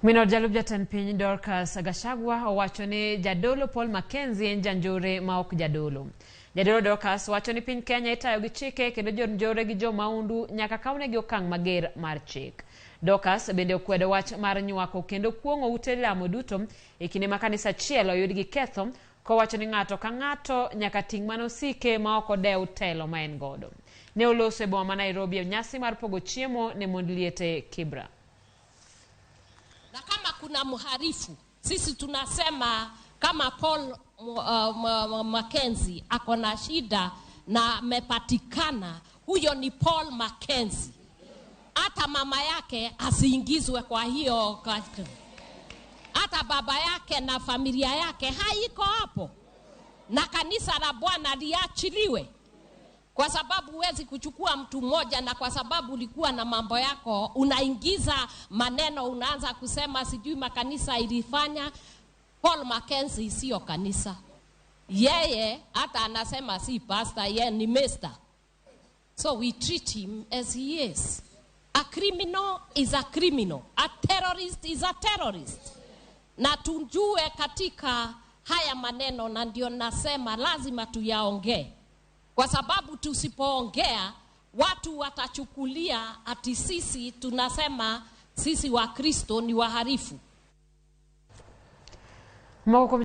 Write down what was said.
Minor jalup jatend piny Dorcas Gachagua owacho ni jadolo Paul Mackenzie en janjore ma ok jadolo. Jadolo Dorcas wacho ni piny Kenya itayo gi chike kendo jonjore gi jo maundu nyaka kawnegi okang' mager mar chik. Dorcas bende okwedo wach mar nywako kendo kuong'o ute lamo duto e kinde ma kanisa achiel oyud gi ketho kowacho ni ng'ato ka ng'ato nyaka ting' mana osike ma ok odew telo ma en godo. Ne oloso e boma ma Nairobi e nyasi mar pogo chiemo ne mond liete Kibra. Na kama kuna mhalifu, sisi tunasema kama Paul Mackenzie ako na shida na amepatikana, huyo ni Paul Mackenzie. Hata mama yake asiingizwe kwa hiyo, hata baba yake na familia yake haiko hapo, na kanisa la Bwana liachiliwe, kwa sababu huwezi kuchukua mtu mmoja, na kwa sababu ulikuwa na mambo yako unaingiza maneno, unaanza kusema sijui makanisa ilifanya. Paul Mackenzie sio kanisa, yeye hata anasema si pastor, yeye ni mister. So we treat him as he is. A criminal is a criminal. A terrorist is a terrorist. Na tujue katika haya maneno, na ndio nasema lazima tuyaongee, kwa sababu tusipoongea watu watachukulia ati sisi tunasema sisi Wakristo ni wahalifu. Moko kuom